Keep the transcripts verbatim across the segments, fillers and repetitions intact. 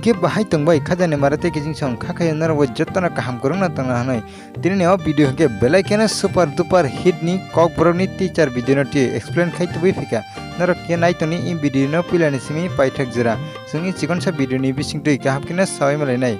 Khe bahai tongbai khajani mara tei kiching song kha khayo norok bo jotono kaham kwrwngno tongna hwnwi. Tinini o video hwnkhe belai kheno super duper hit ni Kokborok ni teacher video no twi explain khai tubui phika. Norok khe nai tongni i video no puila ni simi paithak jora. Chwng i chikonsa video ni bising twi kaham kheno saui malainai.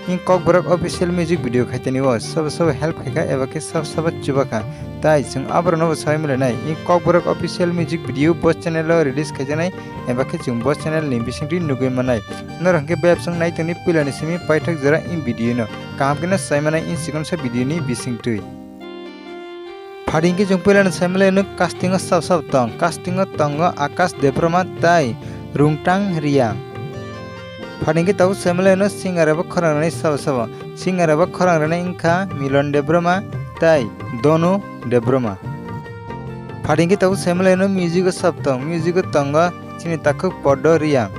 I Kokborok official music video khaitani o sobo sobo help khaikha eba khe sobo sobo chubakha. Tai chwng aborok no bo saui malainai. I Kokborok official music video bo channel o release khaijaknai eba khe chwng bo channel ni bising twi nugui mannai. Norok hwnkhe bebsong nai tongni puila ni simi paithak jora i video no. Kaham kheno sai mannai i chikonsa video ni bising twi. Phaidi hwnkhe chwng puila no sai mannai no casting o sab sab tong. Casting o tongo Akash Debbarma tai Rungtang Reang. Phaidi hwnkhe tabuk sai mannai no singer eba khorang rwnai sabo sabo. Singer eba khorang rwnai wngkha Milon Debbarma tai Donu Debbarma. Phaidi hwnkhe tabuk sai mannai no music o sab tong. Music o tongo chini takhuk Poddo Reang.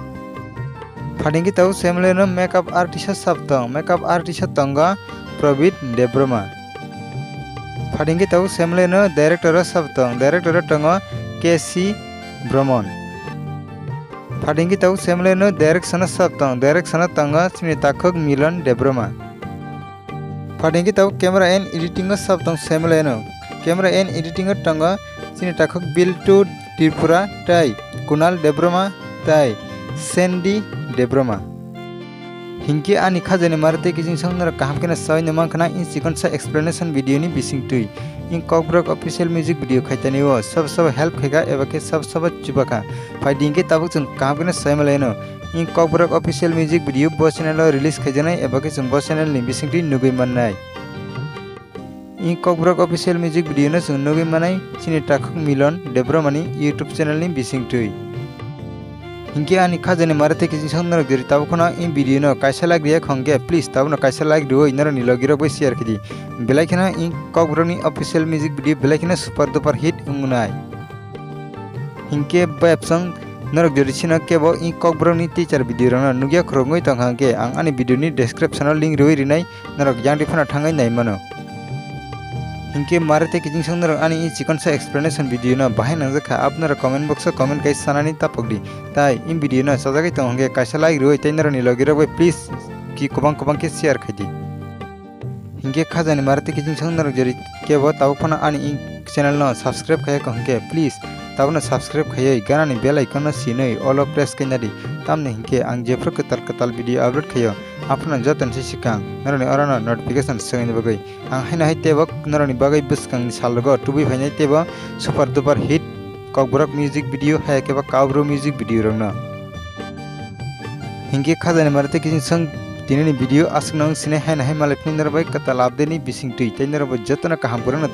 Phaidi hwnkhe tabuk sai mannai no makeup artist o sab tong. Makeup artist o tongo Probit Debbarma. Phaidi hwnkhe tabuk sai mannai no director o sab tong. Director o tongo K C Bromon. Phaidi hwnkhe tabuk sai mannai no direction o sab tong. Direction o tongo chini takhuk Milon Debbarma. Phaidi hwnkhe tabuk camera and editing o sab tong sai mannai no. Camera and editing o tongo chini takhuk Biltu Tripura tai Kunal Debbarma tai Sandy Debbarma. Hwnkhe ani khajani mara tei kiching song norok kaham kheno saui no mankha na i chikonsa explanation video ni bising twi. I Kokborok official music video khaitani o sobo sobo help khaikha eba khe sobo sobo chubakha. Phaidi hwnkhe tabuk chwng kaham kheno sai malaino. I Kokborok official music video bo channel o release khaijaknai eba khe chwng bo channel ni bising twi nugui mannai. I Kokborok official music video no chwng nugui manai chini takhuk Milon Debbarma ni YouTube channel ni bising twi. Hwnkhe ani khajani mara tei kiching song norok jori tabuk kheno i video no kaisa like riya khongkhe please tabukno kaisa like riwi norokni logirok bai share khaidi. Belai kheno i Kokborok ni official music video belai kheno super duper hit wngnai. Hinkhe bebsong norok jodi sino kebo i Kokborok ni teacher video rokno nukya khoroknwi tongkha hinkhe ang ani video ni description o link rwi rinai, norok yang di phano thangwi nai mano. Hinkhe mare tei kiching song norok ani i chikonsa explanation video no bahai nangjakha, abo norok comment box o comment kai sanani tapok di. Tai i video no chajagwi tong hinkhe kaisa like rwi tei norokni logirok bai please ki kwbang kwbang khe share khaidi. Hinkhe khajani mare tei kiching song norok jori kebo tabuk phano ani i channel no subscribe khaiya kho hinkhe please tabukno subscribe khaiwi ganani bell icon no sinwi all o press khaina di. Tamni hinkhe ang jephru kwtal kwtal video upload khaio aphano jotoni se swkang norokni orano notification swngni bagwi. Ang haino hai teibo norokni bagwi bwskangni salrogo tubui phainai teibo super duper hit Kokborok music video hai khe ba Kaubru music video rokno. Hinkhe khajani mare tei kiching song tinini video aswkno wng sinai haino hai malai phini norok bai kwtal update ni bising twi tei norok bai jotono kaham kwrwngno